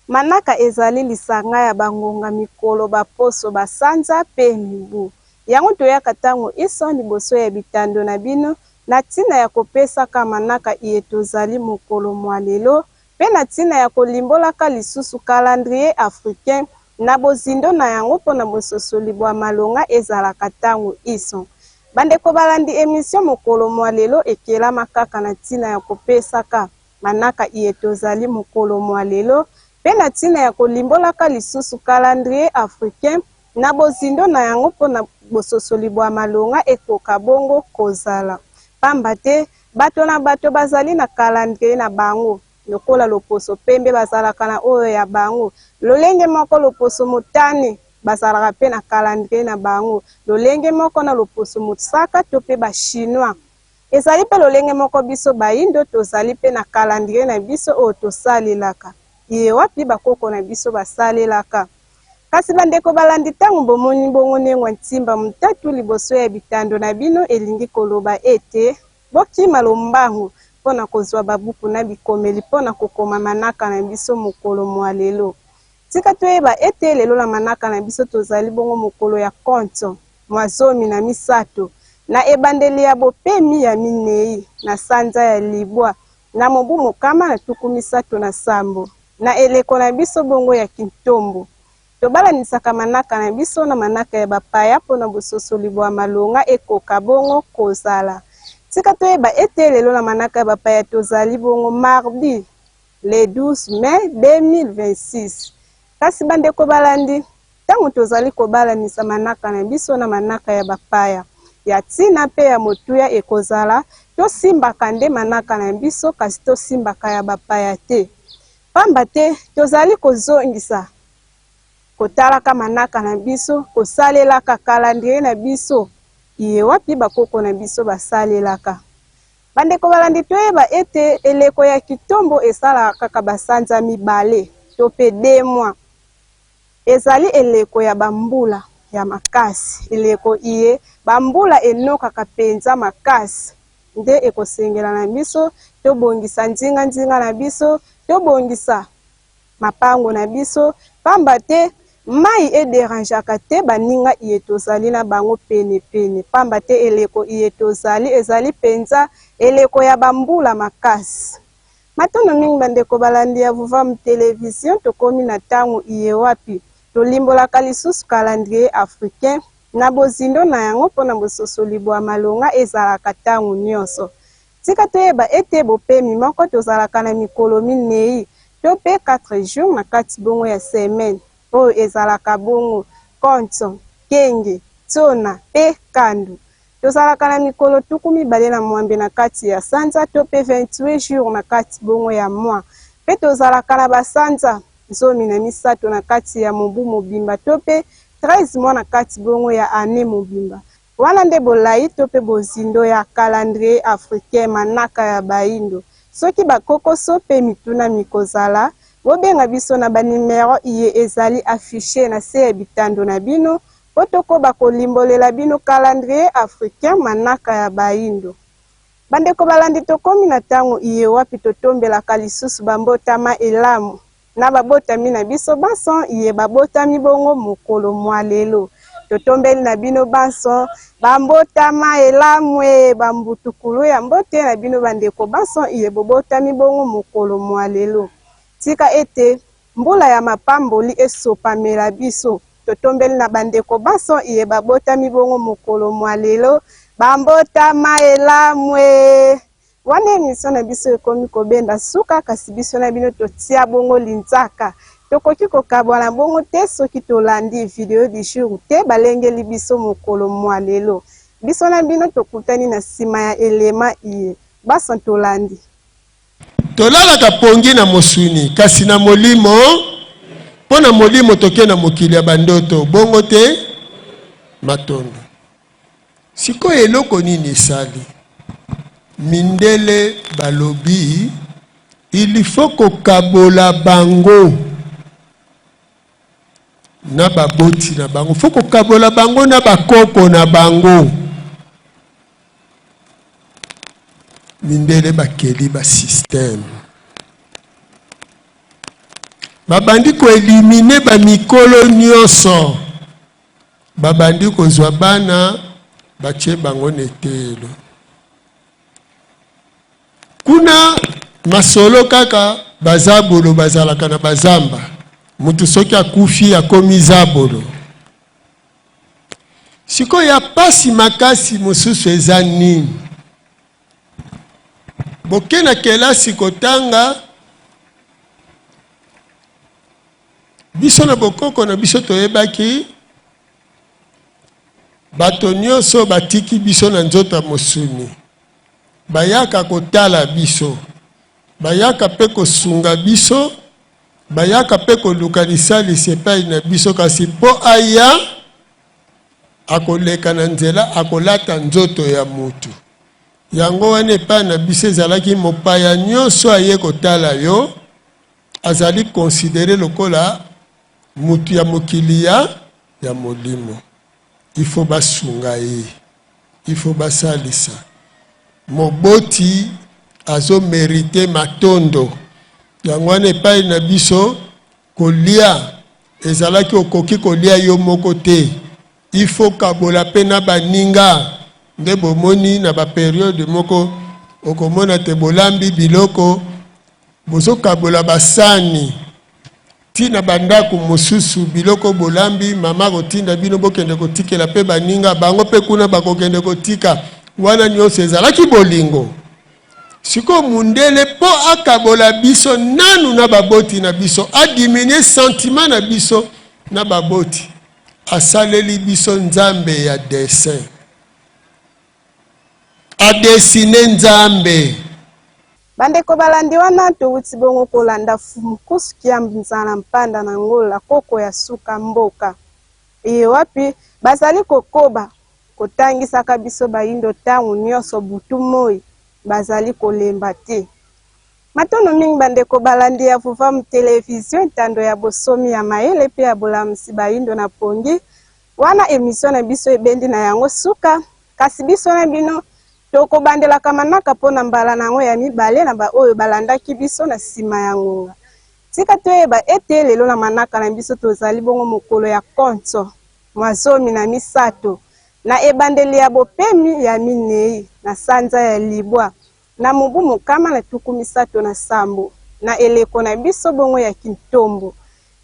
Manaka ezali lisanga ya bangonga, mikolo, baposo, basanza pe mibu. Yango toyaka tango inso liboso ya bitando na bino na tina ya kopesaka manaka iye tozali mokolo mwa lelo pe na tina ya kolimbolaka lisusu calendrier africain na bozindo na yango mpo na bososoli bwa malonga ezalaka tango inso. Bandeko balandi emission mokolo mwa lelo ekelama kaka na tina ya kopesaka manaka iye tozali mokolo mwa lelo mpe na ntina ya kolimbolaka lisusu calendrier africain na bozindo na yango mpo na bososoli bwa malonga ekoka bongo kozala. Pamba te, bato na bato bazali na calendrier na bango, lokola loposo pembe bazalaka na oyo ya bango, lolenge moko loposo motane bazalaka mpe na calendrier na bango, lolenge moko na loposo mosaka to mpe ba chinois. Ezali mpe lolenge moko biso bayindo tozali mpe na calendrier na biso oyo tosalelaka, iye wapi bakoko na biso basalelaka. Kasi bandeko balandi tango bomoni bongo nengwa ntimba motatu liboso ya bitando na bino elingi koloba ete bokima lombangu mpo na kozwa babuku na bikomeli mpo na kokoma manaka na biso mokolo mwa lelo. Tika toyeba ete lelo na manaka na biso tozali bongo mokolo ya konto mwa 13 na ebandeli ya bopemi ya minei na sanza ya libwa na mobu 137 na eleko na biso bongo ya kintombo. Tobalanisaka manaka na biso na manaka ya bapaya mpo na bososoli bwa malonga ekoka bongo kozala. Tika toyeba ete lelo na manaka ya bapaya tozali bongo mardi le 12 mai 2026. Kasi bandeko balandi, ntango tozali kobalanisa manaka na biso na manaka ya bapaya, ya ntina mpe ya motuya ekozala tosimbaka nde manaka na biso kasi tosimbaka ya bapaya te. Pamba te tozali kozongisa kotalaka manaka na biso, kosalelaka calendrier na biso iye wapi bakoko na biso basalelaka. Bandeko balandi toyeba ete eleko ya kitombo esalaka kaka basanza mibale to mpe deux mois. Ezali eleko ya bambula ya makasi, eleko iye bambula enokaka penza makasi nde ekosengela na biso tobongisa nzinganzinga na biso, tobongisa mapango na biso pamba te mayi e derangeaka te baninga iye tozali na bango pene pene pamba te eleko iye tozali ezali penza eleko ya ba mbula makasi. Matondo mingi ba ndeko balandi ya Vuvamu Television tokomi na tango iye wapi tolimbolaka lisusu calendrier africain na bozindo na yango pona bososoli bua malonga ezalaka tango nionso. Tika toyeba ete bopemi moko tozalaka na mikolo minei to pe quatre jours na kati bongo ya semaine oyo ezalaka bongo, Konso, Kenge, Tsona pe Kandu. Tozalaka na mikolo 28 na kati ya sanza to pe 28 jours na kati bongo ya mois. Pe tozalaka na ba sanza 13 na kati ya mobu mobimba to pe 13 mois na kati bongo ya annee mobimba. Wana nde bolayi to pe bozindo ya calendrier africain, manaka ya bayindo. Soki ba kokoso pe mituna mikozala, bobenga biso na ba numero iye ezali affiche na se ya bitando na bino po tokoba kolimbolela bino calendrier africain, manaka ya bayindo. Bandeko balandi tokomi na tango iye wapi totombelaka lisusu ba mbotama elamu. Na babotami na biso banso, iye babotami bongo mokolo mwa lelo. Totombeli na bino banso ba mbotama elamu e, ba mbutukulu ya mbote na bino bandeko banso iye bobotami bongo mokolo mwa lelo. Tika ete mbula ya mapamboli esopamela biso. Totombeli na bandeko banso iye babotami bongo mokolo mwa lelo, bambotama elamu e! Wana emission na biso ekomi kobenda suka, kasi biso na bino totia bongo linzaka. Tokoki kokabwana bongo te soki tolandi video du jour te balengeli biso mokolo mwa lelo. Biso na bino tokutani na sima ya elema iye. Banso tolandi. Tolalaka pongi na mosuni, kasi na molimo, mpo na molimo toke na mokili ya bandoto, bongo te? Matondo. Sikoyo eloko nini esali? Mindele balobi il faut kokabola bango na baboti na bango, faut kokabola bango na bakoko na bango. Mindele bakeli ba système, babandi koelimine ba mikolo nyonso. Babandi kozwa bana batie bango na eteyelo. Kuna masolo kaka bazabolo bazalaka na bazamba. Mutu soki akufi akomi zabolo. Sikoyo ya pasi makasi mosusu eza nini? Boke na kelasi kotanga Biso na bokoko na biso toyebaki bato nyonso batiki biso na nzoto ya mosuni bayaka kotala biso, bayaka mpe kosunga biso, bayaka mpe koluka lisalisi epai na biso, kasi mpo aya akoleka na nzela akolata nzoto ya mutu. Yango wana epai na biso ezalaki mopaya nyonso aye kotala yo azali considere lokola mutu ya mokili ya ya molimo. Il faut basunga ye, il faut basalisa. Moboti azo merite matondo. Yango wana epai na biso kolia ezalaki okoki kolia yo moko te, il faut kabola pe na baninga. Nde bomoni na ba periode moko okomona te bolambi biloko Bozokabola ba sani ti na ba ndaku mosusu biloko bolambi mama akotinda bino bokende kotikela pe baninga bango pe kuna bakokende kotika wana nionso ezalaki bolingo sikoyo mundele po akabola biso nanu na baboti na biso a diminuer sentiment na biso na baboti asaleli biso nzambe ya dessin a dessiner nzambe. Bandeko balandi wana towuti bongo kolanda Fumu Kusu Kiambu Nzala Mpanda na Ngola koko ya suka mboka eye wapi bazali kokoba kotangisaka biso bayindo tango nionso butu moyi bazali kolemba te. Matondo mingi bandeko balandi ya Vuvamu Television etando ya bosomi ya mayele pe ya bolamusi bayindo na pongi. Wana emission na biso ebendi na yango suka, kasi biso na bino tokobandelaka manaka mpo na mbala na yango ya mibale na baoyo balandaki biso na sima ya ngonga. Tika toyeba ete lelo na manaka na biso tozali bongo mokolo ya konso mwa 13 na ebandeli ya bopemi ya minei na sanza ya libwa na mobu 137 na eleko na biso bongo ya kintombo.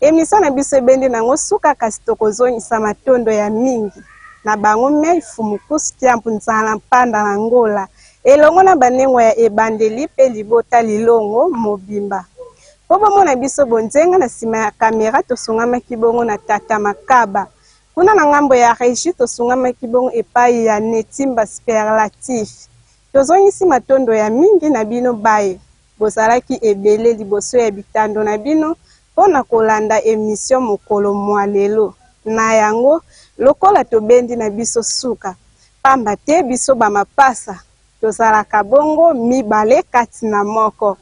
Emission na biso ebendi nango suka kasi tokozongisa matondo ya mingi na bango mei Fumu Kusu Kiampu Nzala Mpanda na Angola elongo na banengwa ya ebandeli pe libota lilongo mobimba. Po bomona biso bonzenga na sima ya camera tosungamaki bongo na Tata Makaba. Kuna na ngambo ya regie tosungamaki bongo epayi ya Netimba Superlatif. Tozongisi matondo ya mingi na bino baye bozalaki ebele liboso ya bitando na bino mpo na kolanda emission mokolo mua lelo. Na yango, lokola tobendi na biso suka, pamba te biso ba mapasa tozalaka bongo mibale kati na moko,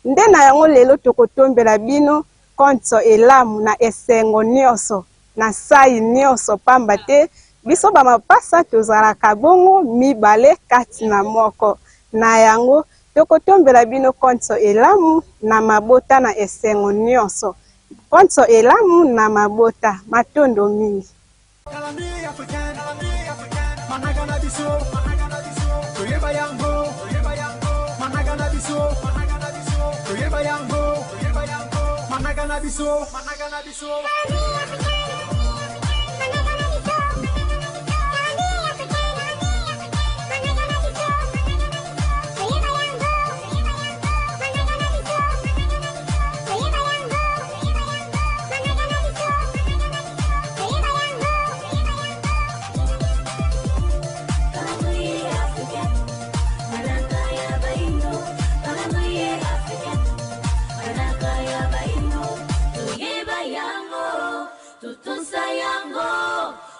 nde na yango lelo tokotombela bino konso elamu na esengo nioso. na nsai nionso, pamba te biso ba mapasa tozalaka bongo mibale kati na moko. Na yango, tokotombela bino konso elamu na mabota na esengo nionso. Konso elamu na mabota. Matondo mingi. Calendrier africain, manaka na biso, toyeba yango, manaka na biso, toyeba yango, manaka na biso, manaka na biso.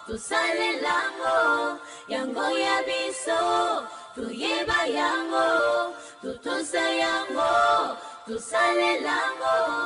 Tosalelango yango ya biso, toyeba yango, totosa yango, tosalelango.